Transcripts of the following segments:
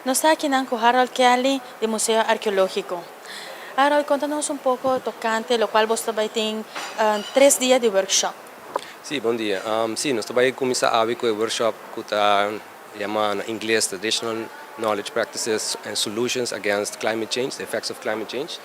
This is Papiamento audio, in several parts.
Nos ta aki cu Harold Kelly di Museo Arkeologiko. Harold, konta nos un poko tokante loke boso tambe tin 3 dia di workshop. Si, bon dia. Si, nos ta bai kuminsá ku e workshop ku ta yama na ingles Traditional Knowledge Practices and Solutions Against Climate Change, the Effects of Climate Change.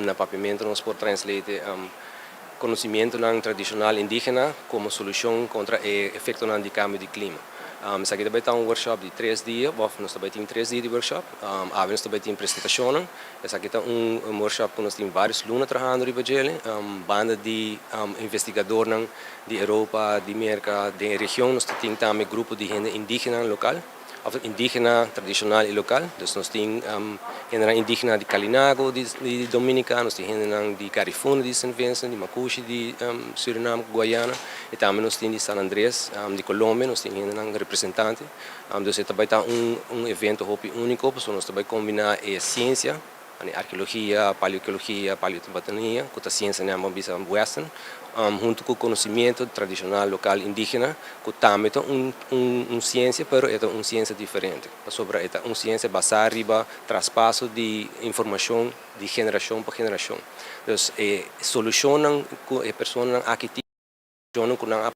Na papiamento nos por translate konosementu tradishonal indígena komo solushon kontra e efekto di kambio di klima. Esaki tambe ta un workshop di 3 dia, òf nos tambe tin 3 dia di workshop. Awe nos tambe tin presentashon. Esaki ta un workshop ku nos tin vários luna trahando riba dje, banda di investigadó di Europa, di Merka, di region, nos tin tambe grupo di hende indígena lokal, òf indígena tradishonal i lokal. Anto nos tin hende indígena di Kalinago, di Dominica, nos tin hende di Garifuna, di St. Vincent, di Makushi, di Suriname, Guyana, i tambe nos tin di San Andrés, di Colombia, nos tin hende representante. Anto tambe ta un evento hopi úniko, pasobra nos tambe ta kombiná e siensia, arkeologia, paleoarkeologia, paleobotania, ku ta siensia, nè, bisa western, huntu ku konosementu tradishonal lokal indígena, ku tambe ta un siensia, pero e un siensia diferente. Pasobra e un siensia basá riba traspaso di informashon di generashon pa generashon. Anto, e solushon ku e persona aki tin ku nan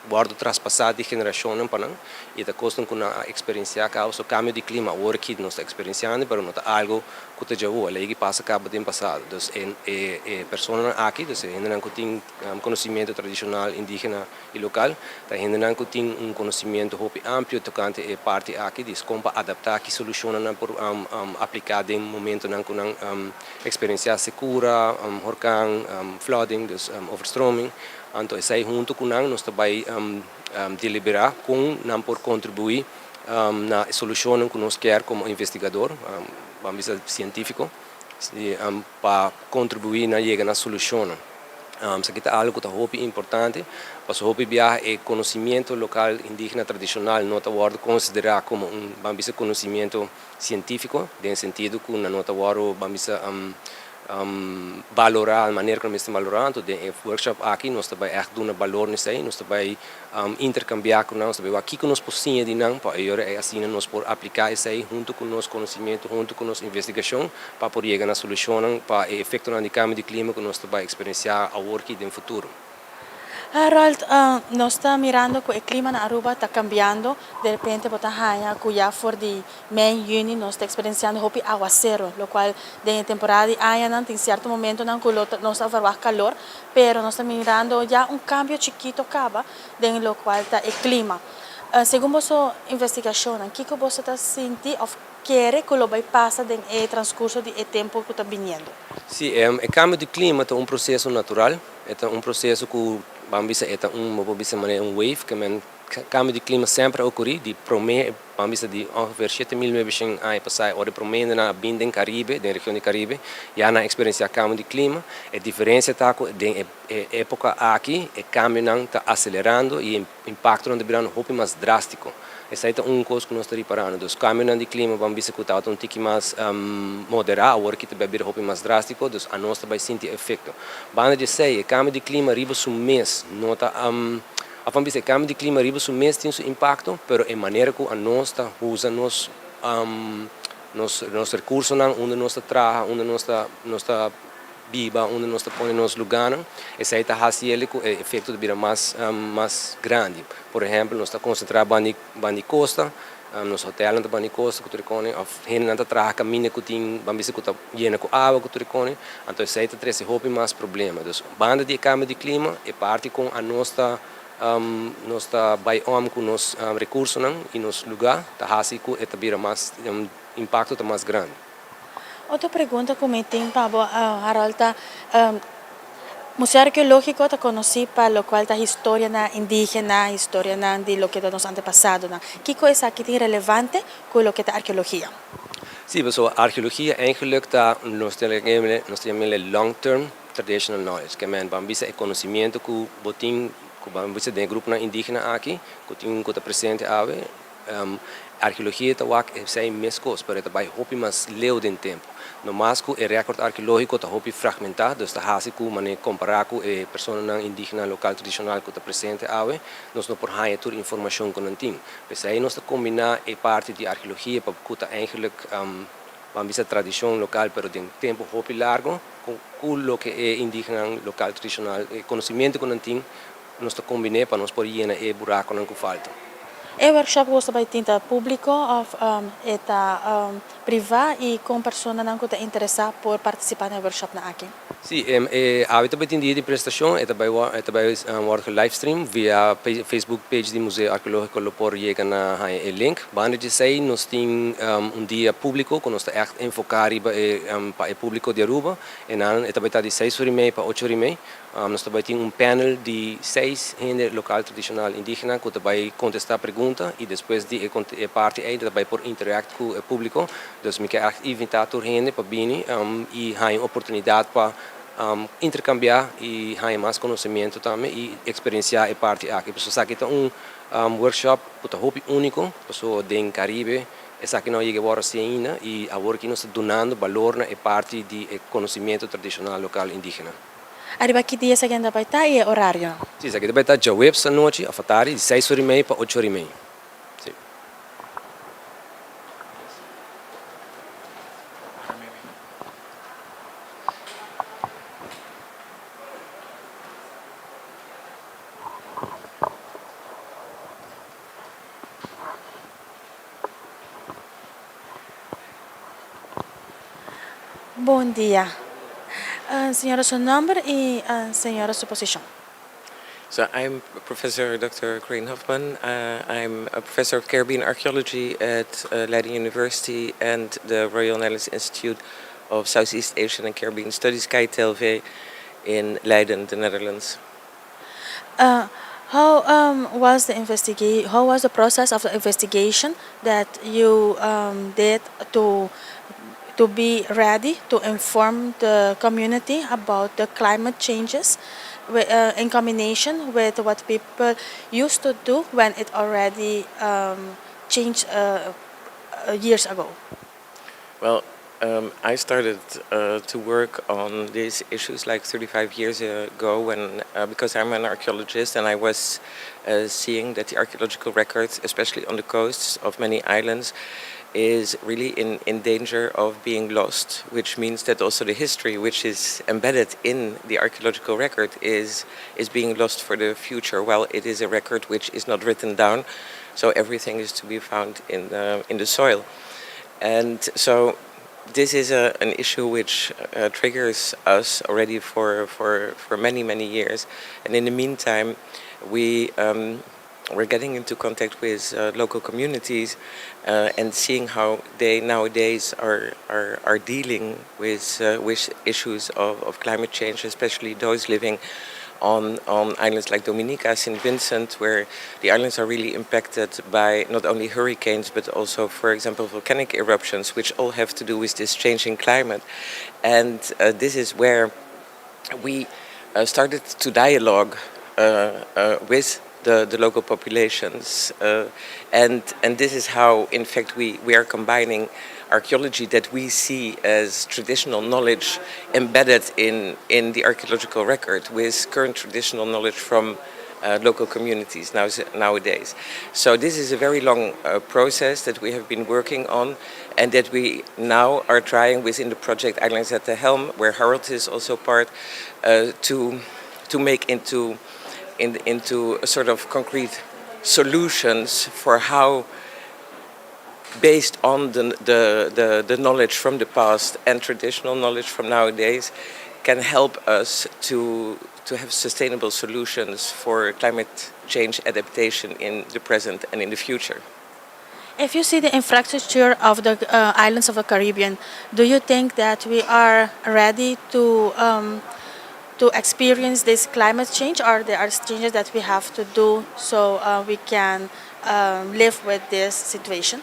wòrdu traspasá di generashon pa nan i ta kos ku nan eksperensiá kaba. Kambio di klima awor ku nos ta eksperensiando, pero no ta algu ku ta ya a pasa kaba den pasado. Anto, e persona aki, anto hende ku tin konosementu tradishonal indígena i lokal, ta hende ku tin un konosementu hopi amplio tokante e parti aki di kon pa adaptá, ki solushon por apliká den momento ku nan eksperensiá sekura, orkan, flooding, dus overstroming. Anto, esei huntu ku nan, nos tambe deliberá kon nan por kontribuí na solushon ku nos ke komo investigadó, ban bisa sientífiko, pa kontribuí na yega na solushon. Esaki ta algu ku ta hopi importante, pasobra hopi biaha e konosementu lokal indígena tradishonal no ta konsiderá komo un, ban bisa, konosementu sientífiko, den sentido ku no ta, ban bisa, valorá, manera ku nos ta valorando. Den workshop aki nos tambe echt duna balor n'esei, nos tambe interkambiá ku nos tambe aki ku nos por siña di nan, pa asina nos por apliká esei huntu ku nos konosementu, huntu ku nos investigashon, pa por yega na solushon pa e efekto di kambio di klima ku nos tambe eksperensiá awor i den futuro. Harold, nos ta mirando ku e klima na Aruba ta kambiando. Di repente, bo ta haya ku ya for di mei yüni nos ta eksperensiando hopi awaseru, lokual den temporada di aña nan tin sierto momento nan ku nos ta verwacht kalor, pero nos ta mirando ya un kambio chikitu kaba den lokual ta e klima. Segun boso investigashon, kiko boso ta sinti òf kere ku lo bai pasa den e transkurso di e tempu ku ta bini? Si, e kambio di klima ta un proseso natural, ta un proseso ku, ban bisa, ta un, ban bisa, un wave, ke men kambio di klima semper a okurí, di promé, ban bisa, di ongeveer 7900 aña pasá, ora promé nan a bin den Karibe, den region di Karibe, ya nan a eksperensiá kambio di klima. E diferensia ta ku den e époka aki, e kambio nan ta aselerando i e impakto nan ta birando hopi mas drástiko. Esei ta un kos ku nos ta riparando. Dus kambio di klima, ban bisa, ku ta un tiki mas moderá, awor ku ta bira hopi mas drástiko, dus anos ta bai sinti efekto. Banda di esei, e kambio di klima riba su mes no ta, ban bisa, e kambio di klima riba su mes tin su impakto, pero e manera ku anos ta usa nos rekursonan, unda nos ta traha, unda nos ta biba, unda nos ta pone nos lugá, esei ta hasi ku e efekto ta bira mas grandi. Por ehèmpel, nos ta konsentrá band'i kosta, nos hotel ta band'i kosta, ku tur kos, òf hende nan ta traha kaminda ku tin, ban bisa, ku ta yena ku awa, ku tur kos, anto esei ta trese hopi mas problema. Dus banda di kambio di klima, e parti ku anos ta bai om ku nos rekursonan i nos lugá, ta hasi ku e ta bira mas impakto ta mas grandi. Otro pregunta ku mi tin pa bo, Harold, ta Museo Arkeológiko ta konosí pa lokual ta historia na indígena, historia na di loke ta nos antepasado na. Kiko esaki tin relevante ku loke ta arkeologia? Si, so arkeologia eigenlijk ta nos ta long term traditional knowledge, ke men ban bisa e konosementu ku bo tin, ku ban bisa den grupo indígena aki, ku tin ku ta presente awe. Arkeologia ta wak esei meskos, pero e ta bai hopi mas leu den tempu. No mas ku e rèkòrt arkeológiko ta hopi fragmentá, dus ta hasi ku manera kompará ku e personanan indígena lokal tradishonal ku ta presente awe, nos no por haña tur informashon ku nan tin. P'esei nos ta kombiná e parti di arkeologia pa ku ta eigenlijk ban bisa tradishon lokal pero den tempu hopi largu ku loke e indígenanan lokal tradishonal, e konosementu ku nan tin, nos ta kombiné pa nos por yena e burakonan ku falta. E workshop ku boso ta bai tin ta públiko òf e ta privá i kon personanan ku ta interesá por partisipá na e workshopnan aki? Sí, e awe ta bai tin dia di prestashon, e ta bai e ta bai wòrdu gelivestream via Facebook page di Museo Arkeológiko lo por yega na haña e link. Banda di esei nos tin un dia públiko ku nos ta ègt enfoká riba e pa e públiko di Aruba. E nan e ta bai ta di seis ora i mei pa ocho ora i mei. Nos ta bai tin un panel di seis hende lokal tradishonal indígena ku ta bai kontestá pregunta i despues di e parti ei ta bai por interact ku e públiko. Dus mi ke ègt invitá tur hende pa bini i haña un oportunidat pa interkambiá i haña mas konosementu tambe i eksperensiá e parti aki. Pasobra esaki ta un workshop ku ta hopi úniko pasobra den Karibe esaki no a yega wòrdu hasi ainda i awor aki nos ta dunando balor na e parti di e konosementu tradishonal lokal indígena. Ariba ki dia esaki ta bai ta i e orarionan? Sí, esaki ta bai ta djaweps anochi òf atardi di seis ora i mei pa ocho ora i mei. Sí. Bon dia. Señora su nomber y señora su posicion. So I'm Professor Dr. Corinne Hofman. I'm a professor of Caribbean Archaeology at Leiden University and the Royal Netherlands Institute of Southeast Asian and Caribbean Studies, KITLV, in Leiden, the Netherlands. How was the investiga how was the process of the investigation that you did to to be ready to inform the community about the climate changes in combination with what people used to do when it already changed years ago? Well, I started to work on these issues like 35 years ago when, because I'm an archaeologist and I was seeing that the archaeological records, especially on the coasts of many islands, is really in, in danger of being lost, which means that also the history which is embedded in the archaeological record is, is being lost for the future. Well, it is a record which is not written down, so everything is to be found in the, in the soil. And so this is a, an issue which triggers us already for, for, for many, many years. And in the meantime, we we're getting into contact with local communities and seeing how they nowadays are, are, are dealing with, with issues of, of climate change, especially those living on, on islands like Dominica, St. Vincent, where the islands are really impacted by not only hurricanes but also, for example, volcanic eruptions, which all have to do with this changing climate. And this is where we started to dialogue with the, the local populations. And, and this is how, in fact, we, we are combining archaeology that we see as traditional knowledge embedded in, in the archaeological record with current traditional knowledge from local communities now, nowadays. So this is a very long process that we have been working on and that we now are trying within the project Islands at the Helm, where Harold is also part, to, to make into, in, into a sort of concrete solutions for how based on the, the, the, the knowledge from the past and traditional knowledge from nowadays can help us to, to have sustainable solutions for climate change adaptation in the present and in the future. If you see the infrastructure of the islands of the Caribbean, do you think that we are ready to to experience this climate change, or there are changes that we have to do so we can live with this situation?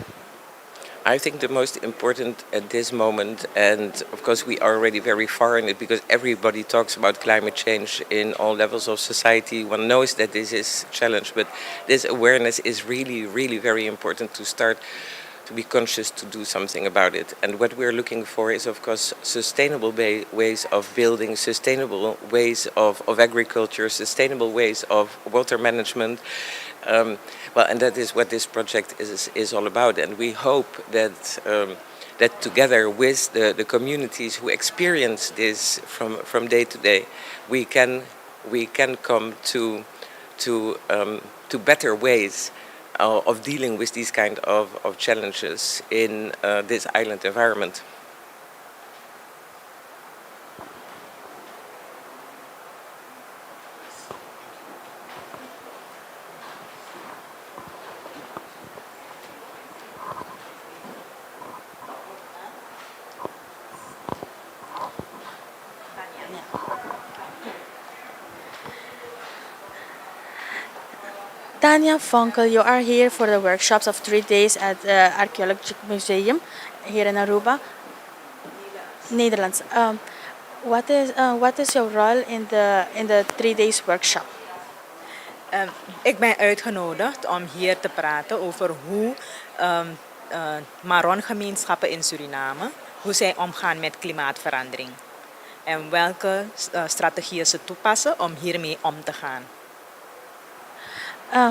I think the most important at this moment, and of course we are already very far in it because everybody talks about climate change in all levels of society. One knows that this is a challenge, but this awareness is really, really very important to start to be conscious to do something about it. And what we're looking for is, of course, sustainable ways of building, sustainable ways of agriculture, sustainable ways of water management. Well, and that is what this project is all about. And we hope that together with the communities who experience this from day to day, we can come to better ways of dealing with these kind of challenges in this island environment. Tanya Funkel, you are here for the workshops of 3 days at the Archaeological Museum here in Aruba. Nederlands. What is your role in the 3 days workshop? Ik ben uitgenodigd om hier te praten over hoe Marron-gemeenschappen in Suriname, hoe zij omgaan met klimaatverandering. En welke strategieën ze toepassen om hiermee om te gaan.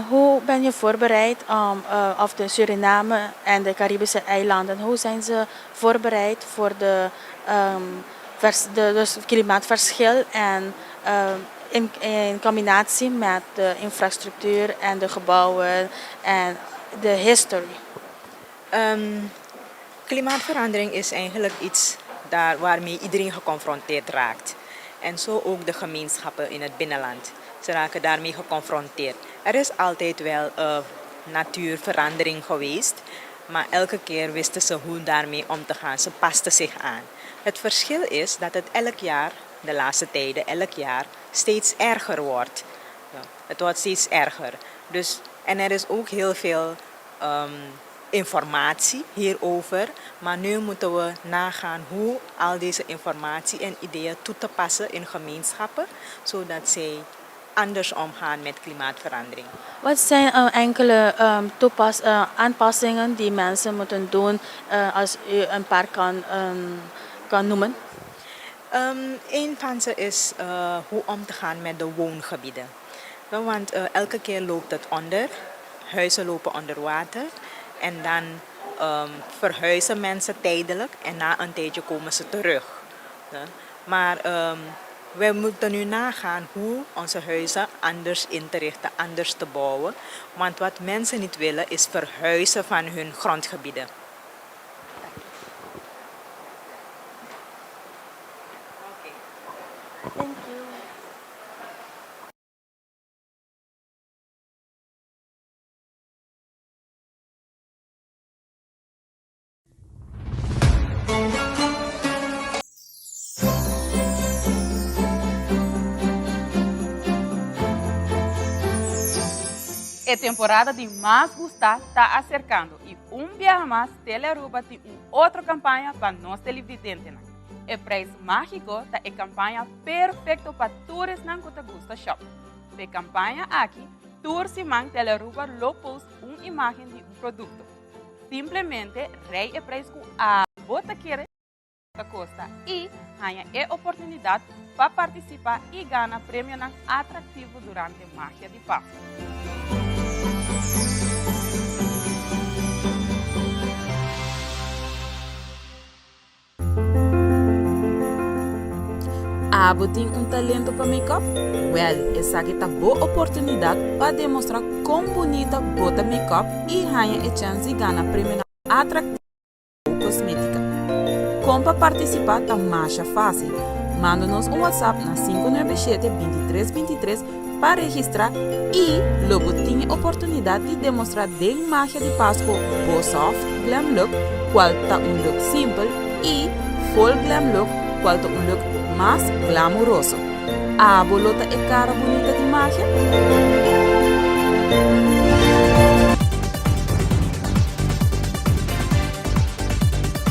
Hoe ben je voorbereid om, of de Suriname en de Caribische eilanden, hoe zijn ze voorbereid voor de dus klimaatverschil en in combinatie met de infrastructuur en de gebouwen en de history? Klimaatverandering is eigenlijk iets daar waarmee iedereen geconfronteerd raakt. En zo ook de gemeenschappen in het binnenland. Ze raken daarmee geconfronteerd. Er is altijd wel natuurverandering geweest, maar elke keer wisten ze hoe daarmee om te gaan. Ze pasten zich aan. Het verschil is dat het elk jaar, de laatste tijden, elk jaar steeds erger wordt. Ja, het wordt steeds erger. Dus, en er is ook heel veel informatie hierover. Maar nu moeten we nagaan hoe al deze informatie en ideeën toe te passen in gemeenschappen, zodat zij anders omgaan met klimaatverandering. Wat zijn enkele aanpassingen die mensen moeten doen, als u een paar kan noemen? Een van ze is hoe om te gaan met de woongebieden. Want elke keer loopt het onder, huizen lopen onder water en dan verhuizen mensen tijdelijk en na een tijdje komen ze terug. Ja. Maar wij moeten nu nagaan hoe onze huizen anders in te richten, anders te bouwen. Want wat mensen niet willen is verhuizen van hun grondgebieden. Oké. Thank you. E temporada di mas gusta ta acercando y un biaha mas Telearuba tin un otro campaña pa nos televidente. E prijs magico ta e campaña perfecto pa tur esnan cu ta gusta shop. E campaña aki, tur siman Telearuba lo post un imagen di un producto. Simplemente rei e prijs cu abo ta kere ta costa y gana e oportunidad pa participa y gana premio atractivo durante Magia di Pasco. Abo tin un talento pa make-up? Well, esaki ta bo oportunidad pa demostra con bunita bo ta make-up y gana e chance di gana premio atractivo cosmetica. Con pa participa ta mas facil. Manda nos un WhatsApp na 597 2323 pa registra y lo bo tin oportunidad di demostra den Magia di Pasco bo soft glam look, cual ta un look simpel, y full glam look, cual ta un look mas glamoroso. Abo lo ta e cara bunita di magia?